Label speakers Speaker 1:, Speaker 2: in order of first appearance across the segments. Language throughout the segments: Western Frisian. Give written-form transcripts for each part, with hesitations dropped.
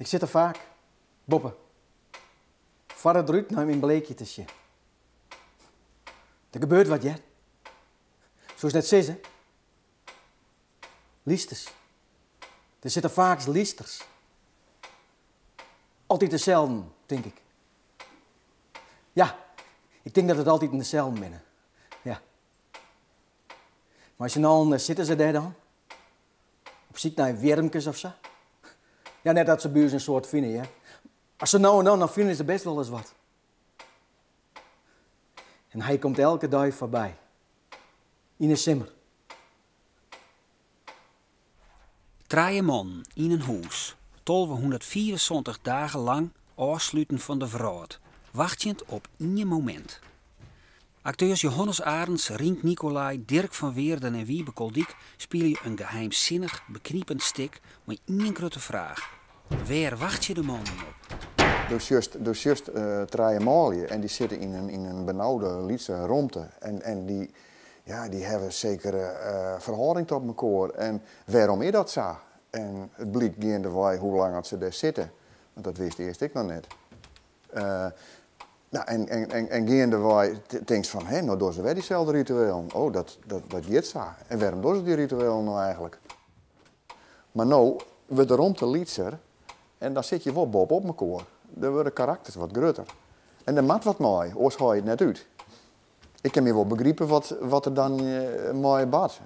Speaker 1: Ik sit der faak boppe foar it rút nei myn bleekje te sjen. Der gebeurt wat, hear. Soest net sizze? Lysters. Der sitte faaks lysters. Altyd deselden, tink ik. Ja, ik tink dat it altiten deselden binne. Ja. Mei syn allen sitte se dêr dan. Op syk nei wjirmkes of sa. Ja, net dat se by ús in soad fine, hear. Mar sa no en dan, dan fine se bêst wolris wat. En hy komt elke dei foarby. Yn 'e simmer.
Speaker 2: Trije mannen yn in hûs, 1275 dagen lang ôfsluten fan de wrâld, wachtsjend op ien momint. Akteurs Johannes Arendz, Rienk Nicolai, Dirk van Weerden en Wiebe Koldyk spylje in geheimsinnich, beknipend stik mei ien grutte fraach, wêr wachtsje de mannen op?
Speaker 3: Do sjochst, do sjochst trije manlju en dy sitte yn in, yn in benaude lytse romte en, en dy, ja, dy hawwe sekere ferhâlding tot mekoar. En wêrom is dat sa? En it blykt geandewei hoe lang oft se dêr sitte, want dat wist earst ek noch net. Nou, en, en, en geandewei tinkst fan, hé, no dogge se wer dyselde rituelen. Oh, dat, dat, dat giet sa. En wêrom dogge se dy rituelen no eigentlik? Mar no wurdt de romte lytser en dan sit je wol boppe-op mekoar. Der wurde karakters wat grutter. En der moat wat mei, oars hâld je it net út. Ik kin my wol begripe wat, wat der dan mei bart.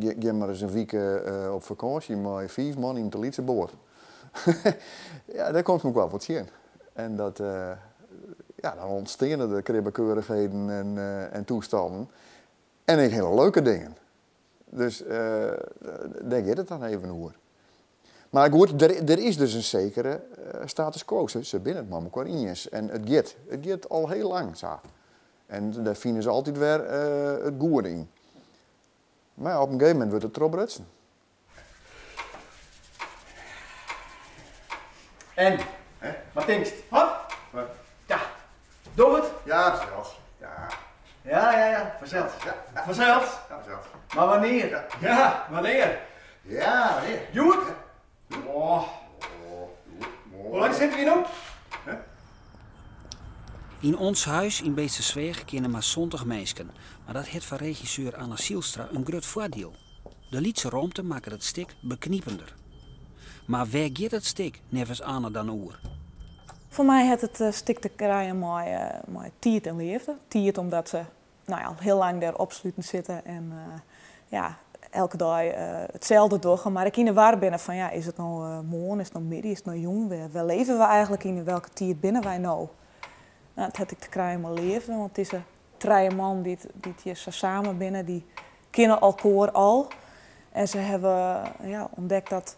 Speaker 3: Gean mar ris in wike op fakânsje mei fiif man yn in te lytse boat. Ja, dêr komst mekoar wol tsjin. En dat, ja, dan ûntsteane der kribbekeurichheden en, en toestannen. En ek hiele leuke dingen. Dus dêr giet it dan even oer. Mar goed, der, der is dus in sekere status quo. Se, se binne it mei mekoar iens en it giet. It giet al hiel lang sa. En dêr fine se altyd wer it goede yn. Mar ja, op in gegeven momint wurdt it trochbrutsen.
Speaker 1: En, wat tinkst? Wat? Ja, doch it?
Speaker 3: Ja, fansels. Ja.
Speaker 1: Ja, ja, ja, fansels.
Speaker 3: Ja.
Speaker 1: Fansels?
Speaker 3: Ja, fansels.
Speaker 1: Mar wannear?
Speaker 4: Ja, wannear?
Speaker 3: Ja, wannear?
Speaker 4: Hjoed? Oh. Hoe lang sitte wy no?
Speaker 2: Yn Ons Huis yn Beetstersweach kinne mar 70 minsken, mar dat hat foar regisseur Anne Zylstra in grut foardiel. De lytse romte makket it stik beknipender. Mar wêr giet it stik neffens Anne dan oer?
Speaker 5: Foar my hat it stik te krijen mei, mei tiid en leafde. Tiid omdat se nou ja, al hiel lang dêr opsluten sitte en ja, elke dei itselde dogge, mar ek yn 'e war binne fan ja, is it no moarn, is it no middei, is it no jûn, wêr leve we eigentlik yn, yn welke tiid binne wy no? No, it hat ek te krijen mei leafde, want dizze trije mannen dy't, dy't hjir sa samen binne, dy kinne elkoar al. En se hawwe ja, ûntdekt dat,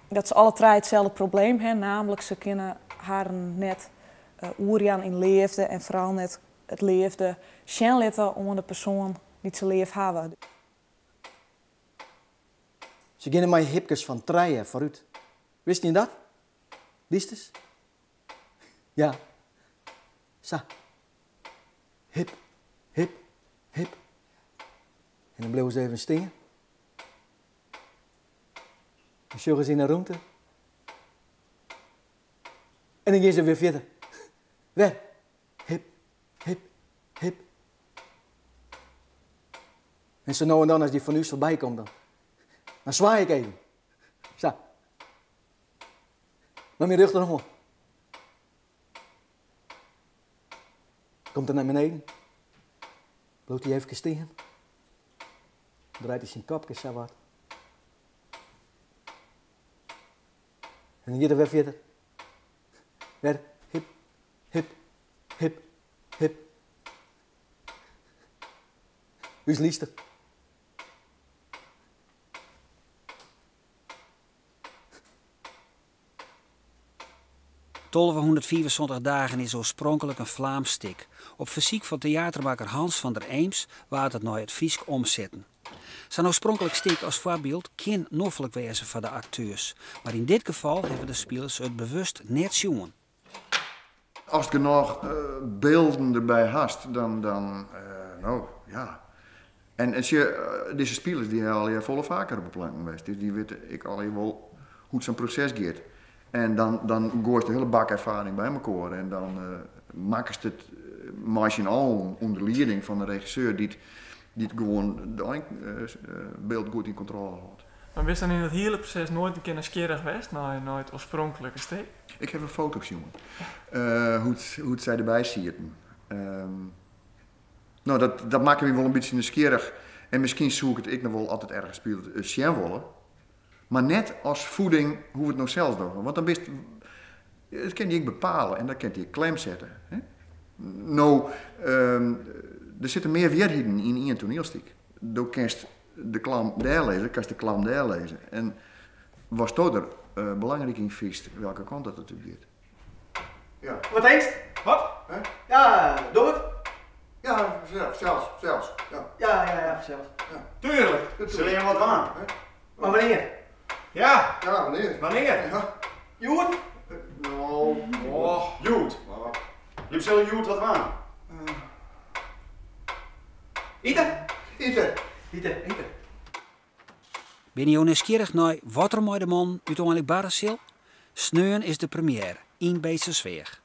Speaker 5: dat se alle trije itselde probleem hawwe, namelijk se kinne harren net oerjaan yn leafde en foaral net it leafde sjen litte oan de persoan dy't se leaf hawwe.
Speaker 1: Se geane mei hipkes fan trije foarút. Wisten je dat? Lysters? Ja. Sa. Hip, hip, hip. En dan bliuwe se even stean. Dan sjogge se yn 'e rûnte. En dan gean se wer fierder. Wer. Hip, hip, hip. En sa no en dan as dy fan ús foarby komt, dan, dan swaai ik even. Sa. Mei myn rjochterhân. Komt er nei beneden. Bliuwt hy efkes stean. Draait hy syn kopke sa wat. En dan giet er wer fierder. Wer hip, hip, hip, hip. Us lyster.
Speaker 2: 1275 dagen is oarspronklik in Flaamsk stik. Op fersyk fan teatermakker Hans van der Eems waard it nei it Frysk omsetten. Sa'n oarspronklik stik as foarbyld kin noflik wêze foar de akteurs, mar yn dit gefal hawwe de spilers it bewust net sjoen.
Speaker 3: Ast genôch bylden derby hast, dan, dan no, ja. En sjoch, dizze spilers dy ha allegear folle faker op 'e planken west, dus dy witte ek allegear wol hoe't sa'n proses giet. En dan, dan goaist de hiele bak erfaring by mekoar en dan makkest it mei syn allen ûnder lieding fan de regisseur dy't dy't gewoan de einbyld goed yn kontrôle hâldt.
Speaker 6: Mar bist dan yn dat hiele proses noait in kear nijsgjirrich west nei nei it oarspronklike stik?
Speaker 3: Ik haw in foto sjoen, hoe't hoe't sy derby sieten. No, dat dat makke my wol in bytsje nijsgjirrich en miskien soe ik it ek noch wol, as it ergens spilet, sjen wolle. Mar net as voeding hoe't we it no sels dogge, want dan bist, it kin dy ek bepale en dat kin dy ek klem sette. Hè? No, der sitte mear wierheden yn ien toanielstik. Do kinst de klam dêr lizze, kinst de klam dêr lizze. En watsto der belangryk yn fynst, welke kant dat it út giet. Ja.
Speaker 4: Wat tinkst? Wat? Ja, doch it.
Speaker 3: Ja, sels, sels. Ja.
Speaker 1: Ja, ja, ja, fansels.
Speaker 3: Ja.
Speaker 4: Tuurlijk. Sille jim wat dwaan?
Speaker 1: Mar wannear?
Speaker 4: Ja.
Speaker 3: Ja, wannear?
Speaker 4: Wannear?
Speaker 3: Ja.
Speaker 1: Hjoed?
Speaker 3: No.
Speaker 4: Oh, hjoed. Jim sille hjoed wat dwaan.
Speaker 1: Ite?
Speaker 3: Ite.
Speaker 1: Ite, ite.
Speaker 2: Binne jo nijsgjirrich nei wat der mei de mannen úteinlik barre sil? Sneon is de premiêre yn Beetstersweach.